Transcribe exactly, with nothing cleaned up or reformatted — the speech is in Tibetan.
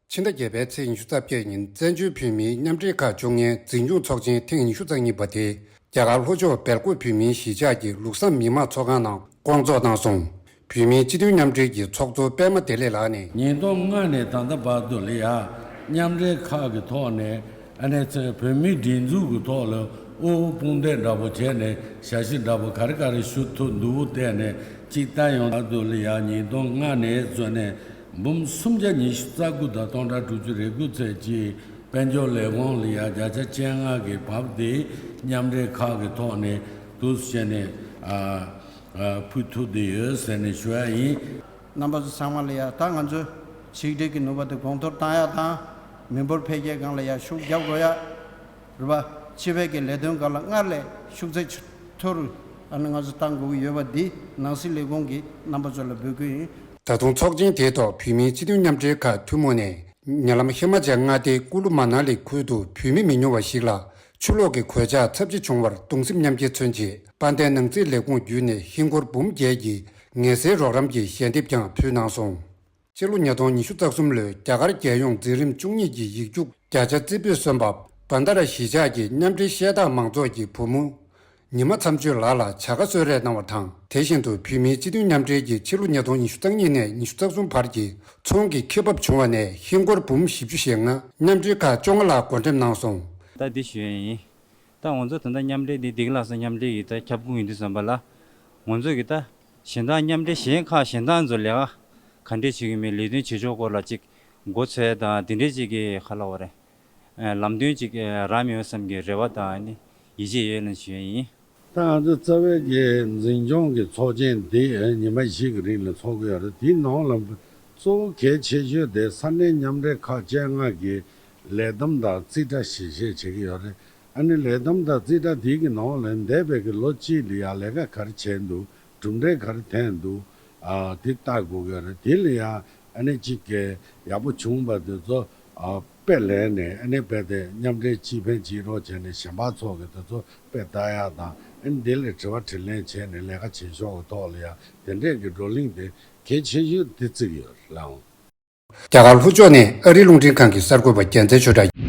ཕྱི་ཟླ་བརྒྱད་པའི་ཚེས་ཉི་ཤུ་རྩ་བརྒྱད་ཉིན་བཙན་བྱོལ་བོད་མིའི་མཉམ་འབྲེལ་ཁག་བཅོ་ལྔའི་འཛིན་སྐྱོང་ཚོགས་ཆེན་ཐེངས་ཉི་ཤུ་རྩ་གཉིས་པ་དེ་རྒྱ་གར་ལྷོ་ཕྱོགས་སྦེལ་ཀོབ་བོད་མིའི་གཞིས་ཆགས་ཀྱི་ལུགས་བཟང་མི་དམངས་ཚོགས་ཁང་ནང་བསྐོང་ཚོགས་གནང་སོང་། བོད་མིའི་སྤྱི་མཐུན་མཉམ་འབྲེལ་གྱི་ཚོགས་གཙོ་པད་མ་བདེ་ལེགས་ལགས་ནས། ཉིས་སྟོང་ལྔ་ནས་ད་ལྟ་བར་དུ་ལ་ཡ་མཉམ་འབྲེལ་ཁག་གི་ཐོག་ནས་ཨ་ནེ་ཚོས་བོད་མིའི་སྒྲིག་འཛུགས་ཀྱི་ཐོག་ལ་དབུ་བོ་དཔུང་འདེགས་འདྲ་པོ་བྱས་ནས་ཞབས་ཕྱི་འདྲ་པོ་ག་རེ་ག་རེ་ཞུ་ཐུབ་འདུག་བལྟས་ནས་གཅིག་བལྟ་ཡོང་། བར་དུ་ལ་ཡ་ཉིས་སྟོང་ལྔ་ནས་བཟོས་ནས་འབུམ་སུམ་བརྒྱ་ཉི་ཤུ་རྩ་དགུ་དང་སྟོང་ཕྲག་དྲུག་ཅུ་རེ་དགུ་ཚད་ཀྱི་དཔལ་འབྱོར་ལས་ཁུངས་ལ་ཡ་བརྒྱ་ཆ་བཅོ་ལྔ་གི་བབ་དེ་མཉམ་འབྲེལ་ཁག་གི་ཐོག་ནས་འདུག་བྱས་ནས་ཨ། ཕུལ་ཐུབ་བསྡད་ཡོད་ཟེར་ནས་ཞུ་ཡ་ཡིན། རྣམ་པ་ཚོ་ཚང་མ་ལ་ཡ་ད་ང་ཚོའི་ཆིག་སྒྲིལ་གྱི་ནུས་པ་དེ་གོང་མཐོར་གཏང་ཡ་དང་། མི་འབོར་འཕེལ་རྒྱས་སྒང་ལ་ཡ་ཤུགས་རྒྱབ་དགོས་ཡ། རེད་པ། ཕྱི་པའི་གི་ལས་དོན་སྒང་ལ་སྔར་ལས་ཤུགས་ཚད་མཐོ་རུ་ཨ་ནི་ང་ཚོ་གཏང་དགོས་ཀྱི་ཡོད་པ་འདི་ནང་སྲིད་ལས་ཁུངས་ཀྱི་རྣམ་པ་ཚོ་ལ་འབོད་སྐུལ་ཡིན། ད་དུང་ཚོགས་ཆེན་དེའི་ཐོག་བོད་མིའི་སྤྱི་མཐུན་མཉམ་འབྲེལ་ཁག་ཐུན་མོང་ནས་ཉེ་ལམ་ཧི་མ་ཅལ་མངའ་སྡེའི་ཀུ་ལུ་མ་ན་ལི་ཁུལ་དུ་བོད་མི་མི་ཉུང་བ་ཞིག་ལ་ཆུ་ལོག་གི་གོད་ཆག་ཚབས་ཆེ་བྱུང་བར་གདུང་སེམས་མཉམ་སྐྱེད་མཚོན་ཆེད་དཔལ་ལྡན་ནང་སྲིད་ལས་ཁུངས་བརྒྱུད་ནས་ཧིན་སྒོར་འབུམ་བརྒྱད་ཀྱི་ངལ་སེལ་རོགས་རམ་གྱི་ཞལ་འདེབས་ཀྱང་ཕུལ་གནང་སོང་། ཕྱི་ལོ་ཉིས་སྟོང་ཉི་ཤུ་རྩ་གསུམ་ལོའི་རྒྱ་གར་རྒྱལ་ཡོངས་འཛིན་རིམ་བཅུ་གཉིས་ཀྱི་ཡིག་རྒྱུགས་བརྒྱ་ཆ་རྩིས་སྤྲོད་སོན་པ་བན་དྷ་ར་གཞིས་ཆགས་ཀྱི་མཉམ་འབྲེལ་ཤེལ་དཀར་མང་ཚོགས་ཀྱི་བུ་མོ་ཉི་མ་མཚམས་གཅོད་ལགས་ལ་བྱ་དགའ་གསོལ་རས་གནང་བ་དང་། དེ་བཞིན་དུ་བོད་མིའི་སྤྱི་མཐུན་མཉམ་འབྲེལ་གྱི་ཕྱི་ལོ་ཉིས་སྟོང་ཉི་ཤུ་རྩ་གཉིས་ནས་ཉི་ཤུ་རྩ་གསུམ་བར་གྱི་ཚོང་གི་ཁེ་འབབ་བྱུང་བ་ནས་ཧིན་སྒོར་འབུམ་བཞི་བཅུ་ཞེ་ལྔ་མཉམ་འབྲེལ་ཁག་བཅོ་ལྔ་ལ་བགོ་འགྲེམས་གནང་སོང་། ད་འདི་ཞུ་ཡ་ཡིན། ད་ང་ཚོ་ད་ལྟ་མཉམ་འབྲེལ་འདི་སྡིག་ལགས་སོ་མཉམ་འབྲེལ་གྱི་ད་ཁྱབ་ཁོངས་ཡིན་དུས་ཙམ་པ་ལ། ང་ཚོ་གི་ད་གཞན་དག་མཉམ་འབྲེལ་གཞན་ཁག་གཞན་དག་ཚོ་ལས་ཀ་ག་འདྲས་བྱེད་ཀྱི་མེད། ལས་དོན་བྱེད་ཕྱོགས་སྐོར་ལ་ཅིག་མགོ་ཚོས་དང་དེ་འདྲས་ཅིག་གི་ཧ་ལ་བ་རེད། ལམ་སྟོན་ཅིག་རག་མེད་བསམ་གྱི་རེ་བ་དང་ནི་ཡིད་ཆེས་ཡོད་ལ་ཞུ་ཡ་ཡིན། ད་ང་ཚོ་རྩ་བའི་གི་འཛིན་སྐྱོང་གི་ཚོགས་ཆེན་འདི་ཉི་མ་བཞི་གི་རིང་ལ་ཚོགས་ཀྱི་ཡོད་རེད། དེའི་ནང་ལ་གཙོ་བོ་གལ་ཆེ་ཤོས་དེ་ས་གནས་མཉམ་འབྲེལ་ཁག་བཅོ་ལྔ་གི་ལས་བསྡོམས་དང་རྩིས་ཁྲ་ཞིབ་བཤེར་བྱེད་ཀྱི་ཡོད་རེད། ཨ་ནི་ལས་བསྡོམས་དང་རྩིས་ཁྲ་དེའི་གི་ནང་ལ་འདས་པའི་གི་ལོ་གཅིག་ལ་ཡང་ལས་ཀ་ག་རེ་བྱས་འདུག་གྲུབ་འབྲས་ག་རེ་ཐོན་འདུག་ཨ། དེ་ལྟ་དགོས་ཀྱི་རེད། དེ་ལ་ཡང་ཨ་ནི་གཅིག་གི་ཡག་པོ་བྱུང་བ་དེ་ཚོ་ཨ། དཔེ་ལེན་ནས་ཨ་ནི་རྦད་དེ་མཉམ་འབྲེལ་གཅིག་ཕན་གཅིག་གྲོགས་བྱས་ནས་གཞན་པ་ཚོ་གི་དེ་ཚོ་དཔེ་ལྟ་ཡག་དང་། ཨ་ནི་དེ་ལ་དྲི་བ་དྲིས་ལན་བྱས་ནས་ལས་ཀ་བྱེད་ཕྱོགས་ཀྱི་ཐོག་ལ་ཡང་དེ་འདྲས་ཀྱི་བགྲོ་གླེང་དེ་གལ་ཆེ་ཤོས་དེ་བརྩི་གི་ཡོད་ལགས། རྒྱ་གར་ལྷོ་ཕྱོགས་ནས་ཨ་རིའི་རླུང་འཕྲིན་ཁང་གི་གསར་འགོད་པ་རྒྱལ་མཚན་ཆོས་གྲགས།